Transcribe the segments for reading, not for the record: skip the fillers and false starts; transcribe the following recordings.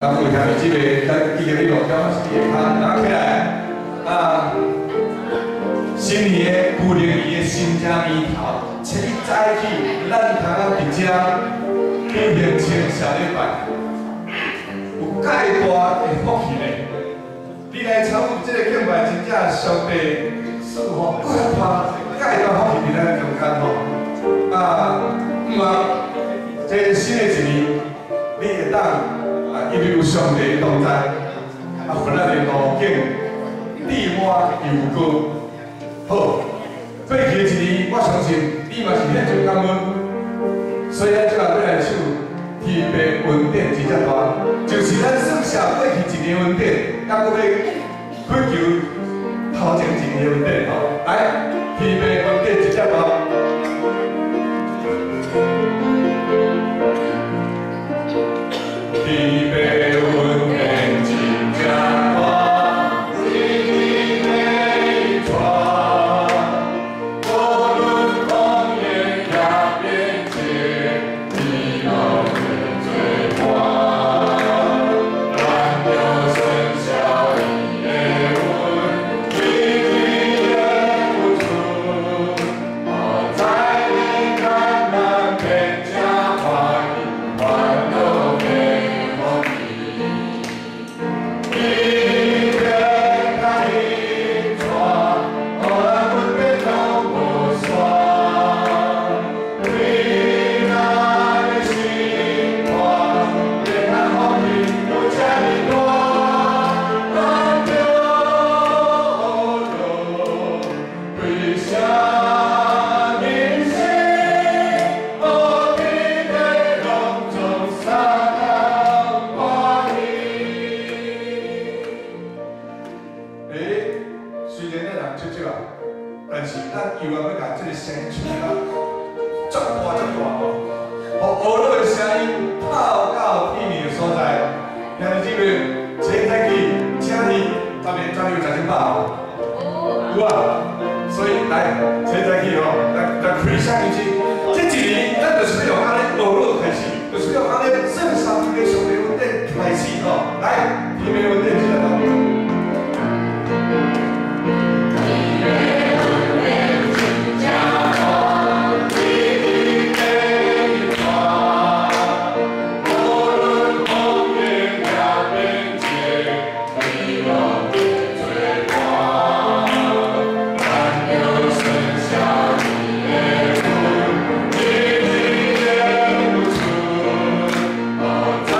咱有兄弟姊妹，咱记得你落脚是伫下跤，拿起来啊！新年的旧历年的新正年头，初一早起，咱通仔伫遮举行清社礼拜，有介大的福气呢！你來參與這個敬拜，真正上帝賜福，閣較介大福氣佇咱中間吼。啊，毋啊，這新的一年，你會當啊，因為有上帝同在，啊，予咱的路徑智滿又高。好，過去的一年，我相信你嘛是獻上感恩，所以咱這下欲來唱天父恩典真正大，就是咱算下過去一年恩典，猶閣欲祈求頭前一年恩典吼。來，天父恩典真正大。天父恩典真正大，日日的帶，無論風雨也變節，你攏會做伴。咱著算謝伊的恩，日日的付出，在你艱難變正歡喜，煩惱變福氣。伊的甲引帶，予咱恩典攏無煞，為咱的生活，變咱福氣有這呢大，咱著學開聲吟詩，予天地攏總相共歡喜。欸，雖然咱人少少啊，但是咱猶原欲共這个聲音唱甲足大足大吼，予呵咾的聲音透到天面的所在。兄弟姊妹，清早起，請你昨暝昨暝有食真飽無？有啊，所以來清早起吼，來來開聲音詩。這一年，咱就是欲用按呢呵咾開始，就是欲用按呢算三個上帝恩典開始吼。來，天父恩典真大。日日的帶，無論風雨也變節，你攏會做伴。咱著算謝伊的恩，日日的付出，在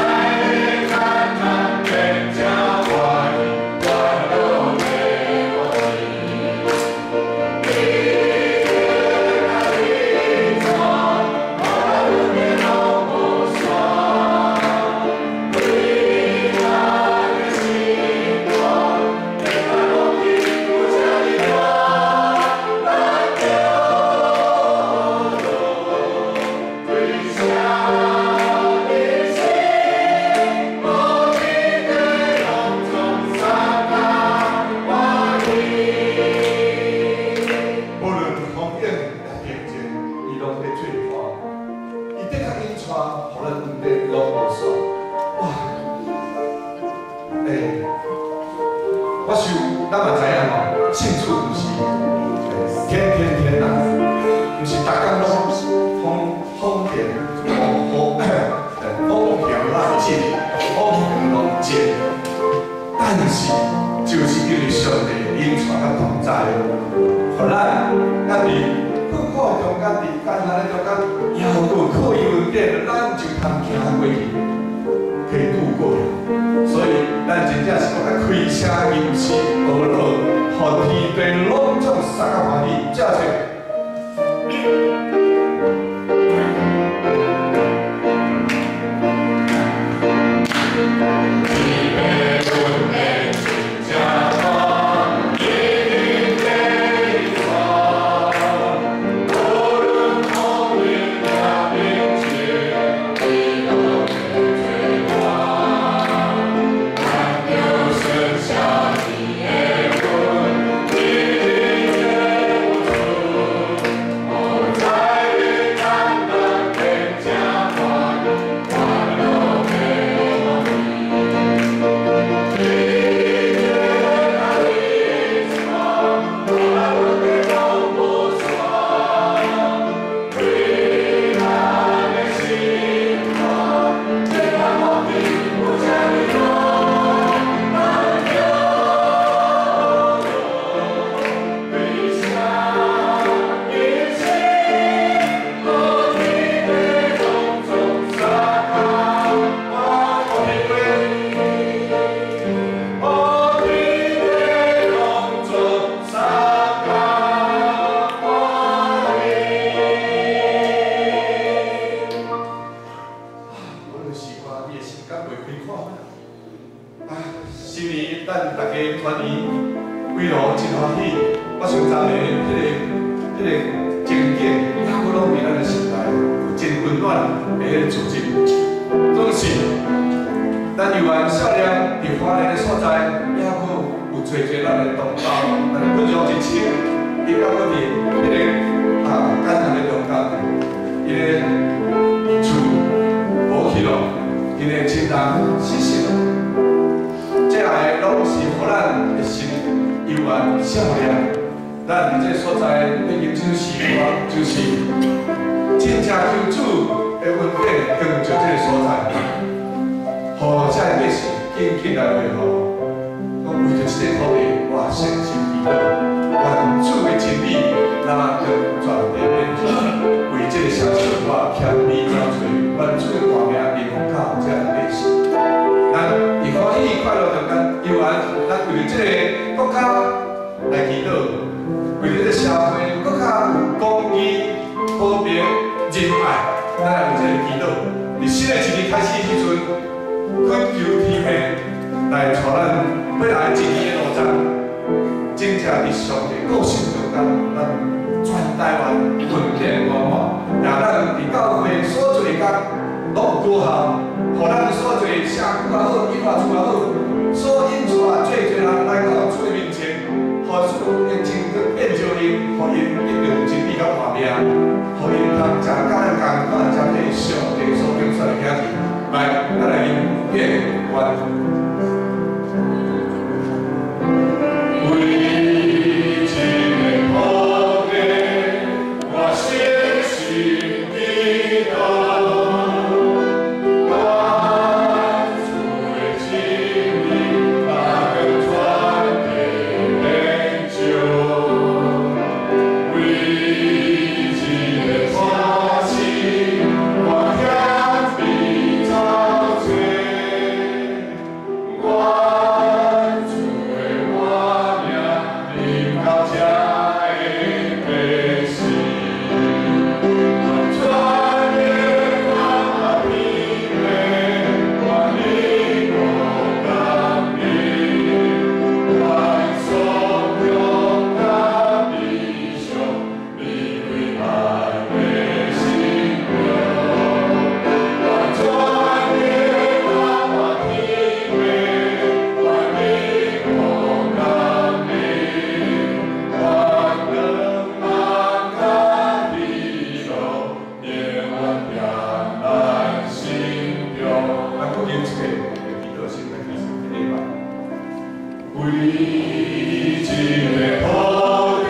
你艱難變正歡喜，煩惱變福氣。日日甲引帶，予咱恩典攏無煞，為咱的生活，變咱福氣有這呢大，咱著學開聲吟詩，予天地攏總相共歡喜。無論風雨抑平靜，伊攏佇做伴。伊的確引帶，予咱恩典攏無煞。哇！欸，我想咱嘛知影吼，慶祝毋是天天天啦，毋是逐工攏風風平風風平浪靜，風平浪靜。但是，就是因為上帝引帶佮同在，予咱咱佇困苦的中間，佇艱難的中間，猶閣有靠伊恩典，咱就通行過去，可以度過了。所以，咱真正是閣較開聲吟詩呵咾，予天地攏總相共歡喜，正確。天父恩典真正大，日日的帶，無論風雨也變節，你攏會做伴。咱著算謝伊的恩，日日的付出，在新年咱大家團圓，為樂真歡喜。我想昨暝彼個情景，抑閣攏佇咱的心內，有真溫暖的彼個足跡。總是咱猶原少年佇花蓮的所在，抑閣有濟濟咱的同胞，但是不足一千，伊抑閣佇彼個艱難的中間，伊的厝無去咯，𪜶的親人死死咯。這個攏是予咱的心猶原少年。咱佇這個所在，要吟這首詩歌，就是真正求主的恩典光照這個所在，予這个百姓緊緊來維護。講為著這個土地，我誠心祈禱，願主的真理拿光全地免去，為這個城市我謙卑走出，願主的光明臨到這个百姓。咱佇歡喜快樂中間，猶原咱為著這個國家來祈禱，為著這個社會閣較有公義、和平、仁愛，咱來為這個祈禱。佇新的一年開始時陣，懇求天父來帶咱欲來一年的路程，真正佇上帝顧心中間，咱全台灣恩典滿滿，也咱佇教會所做的工攏有果效，予咱所做的社區也好，音樂處也好，所引帶濟濟人來到主的面前，予主的真光變照𪜶，予𪜶得著真理佮活命，予𪜶通食佮咱仝款，食彼上帝所揀選的囝兒。來，咱來啉片願。為這个土地，我誠心祈禱，願主的真理拿光全地免照。為這个城市，我謙卑走找，願主的活命臨到這个百姓，願全地看天父，願你國降臨，願頌榮佮悲傷離開咱的心中。願全地看天父，願你國降臨，願光芒佮喜樂永遠踮咱心中。咱閣吟一個祈禱心來開始這禮拜。為這个土地，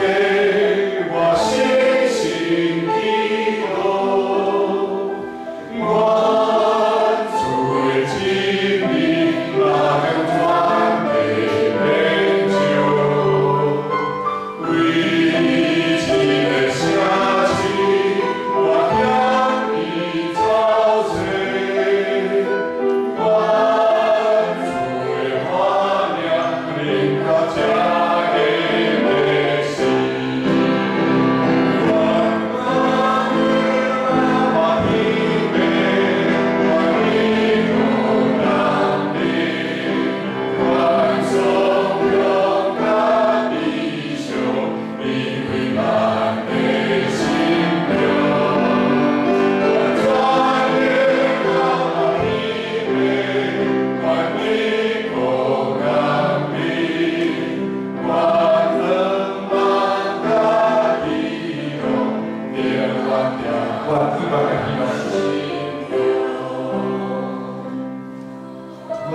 我誠心祈禱，願主的真理拿光全地免照。為這个城市，我謙卑走找，願主的活命臨到這个百姓，願我天父，願你國降臨，願頌榮佮悲傷離開咱的心中。願全地看天父，願你國降臨，願光芒佮喜樂永遠踮願主咱的希望心中。願